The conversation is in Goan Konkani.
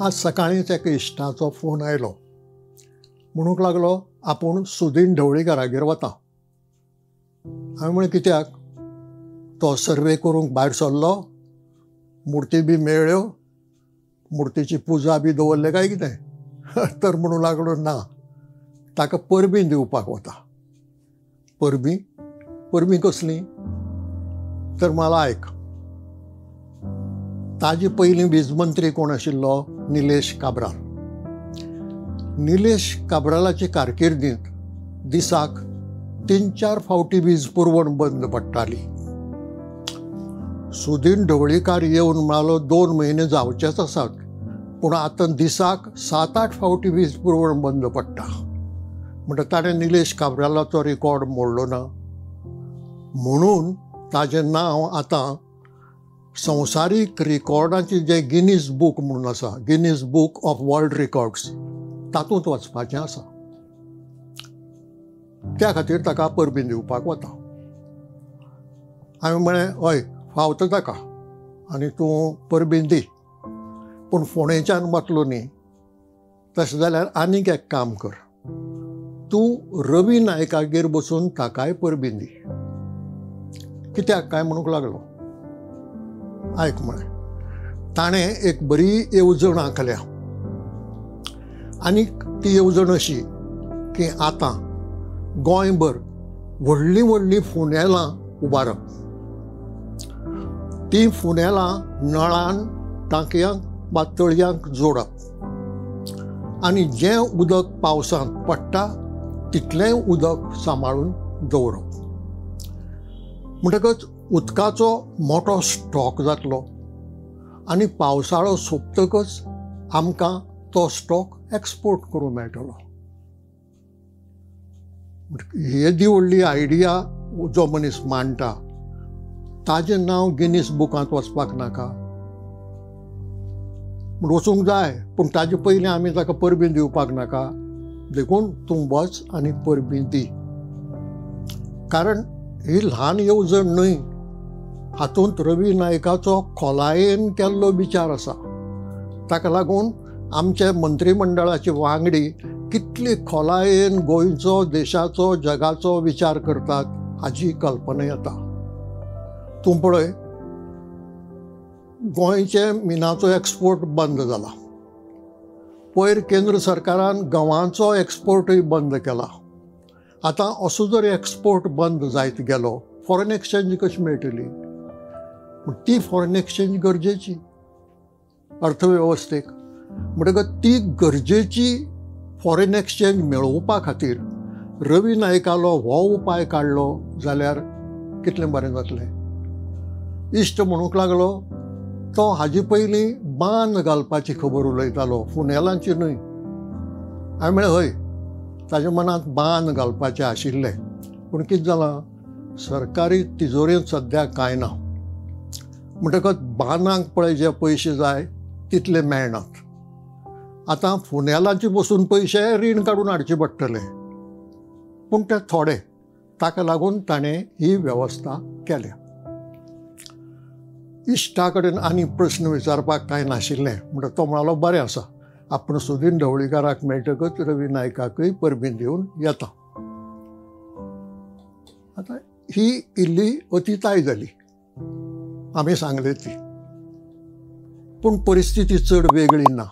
आज सकाळींच एका इश्टाचो फोन आयलो. म्हणूंक लागलो आपूण सुदीन ढवळीकारागेर वता. हांवें म्हळें कित्याक? तो सर्वे करूंक भायर सरलो, मुर्ती बी मेळ्ळ्यो, मुर्तीची पुजा बी दवरले काय कितें? तर म्हणूंक लागलो ना, ताका परबीं दिवपाक वता. परबीं? परबीं कसलीं? तर मला आयक, ताजे पयलीं वीज मंत्री कोण आशिल्लो? निलेश काब्राल. निलेश काब्रालाचे कारकिर्दींत दिसाक 3-4 फावटी वीज पुरवण बंद पडटाली. सुदीन ढवळीकार येवन म्हणालो 2 म्हयने जावचेच आसात, पूण आतां दिसाक 7-8 फावटी वीज पुरवण बंद पडटा. म्हणटा ताणें निलेश काब्रालाचो रिकॉर्ड मोडलो ना, म्हणून ताजें नांव आतां संवसारीक रिकॉर्डांची जे गिनीज बूक म्हणून आसा, Guinness book of world records, तातूंत वचपाचें आसा. त्या खातीर ताका परबीं दिवपाक वता. हांवें म्हळें हय, फावता ताका आनी तूं परबीं दी, पूण फोंडेच्यान वतलो न्ही, तशें जाल्यार आनीक एक काम कर, तूं रवी नायकागेर बसून ताकाय परबीं दी. कित्याक काय म्हणूंक लागलो? आयक म्हळें, ताणें एक बरी येवजण आंखल्या आनी ती येवजण अशी की आतां गोंयभर व्हडलीं व्हडलीं फुनेलां उबारप, तीं फुनेलां नळान टांकयांक वा तळयांक जोडप आनी जें उदक पावसांत पडटा तितलेंय उदक सांबाळून दवरप. म्हणटकच उदकाचो मोठो स्टॉक जातलो आनी पावसाळो सोंपतकच आमकां तो स्टॉक एक्सपोर्ट करूंक मेळटलो. येदी व्हडली आयडिया जो मनीस मांडटा ताजें नांव गिनीस बुकांत वचपाक नाका? म्हण वचूंक जाय, पूण ताजे पयलीं आमी ताका परबीं दिवपाक नाका? देखून तूं वच आनी परबीं दी. कारण ही ल्हान येवजण न्हय, हातूंत रवी नायकाचो खोलायेन केल्लो विचार आसा. ताका लागून आमचे मंत्रीमंडळाची वांगडी कितली खोलायेन गोंयचो, देशाचो, जगाचो विचार करतात हाजी कल्पना येता. तूं पळय, गोंयचे मिनाचो एक्सपोर्ट बंद जाला, पयर केंद्र सरकारान गंवांचो एक्सपोर्टूय बंद केला. आतां असो जर एक्सपोर्ट बंद जायत गेलो, फॉरेन एक्सचेंज कशी मेळटली? ती फॉरेन एक्सचेंज गरजेची अर्थवेवस्थेक. म्हणटकच ती गरजेची फॉरेन एक्सचेंज मेळोवपा खातीर रवी नायकालो हो उपाय काडलो जाल्यार कितलें बरें जातलें. इश्ट म्हणूंक लागलो तो हाजे पयलीं बांद घालपाची खबर उलयतालो, फुनेलांची न्हय. हांवें म्हळें हय, ताज्या मनांत बांद घालपाचें आशिल्लें, पूण कितें जालां, सरकारी तिजोरेंत सद्या कांय ना. म्हणटकच बांदांक पळय जे पयशे जाय तितले मेळनात. आतां फुनेलांचे बसून पयशे रीण काडून हाडचे पडटले, पूण ते थोडे. ताका लागून ताणें ही वेवस्था केल्या. इश्टा कडेन आनी प्रस्न विचारपाक कांय नाशिल्लें. म्हणटा तो म्हणालो बरें आसा, आपूण सुदीन ढवळीकाराक मेळटकच रवी नायकाकय परबीं दिवन येता. आतां ही इल्ली अतिताय जाली, आमी सांगले ती, पूण परिस्थिती चड वेगळी ना.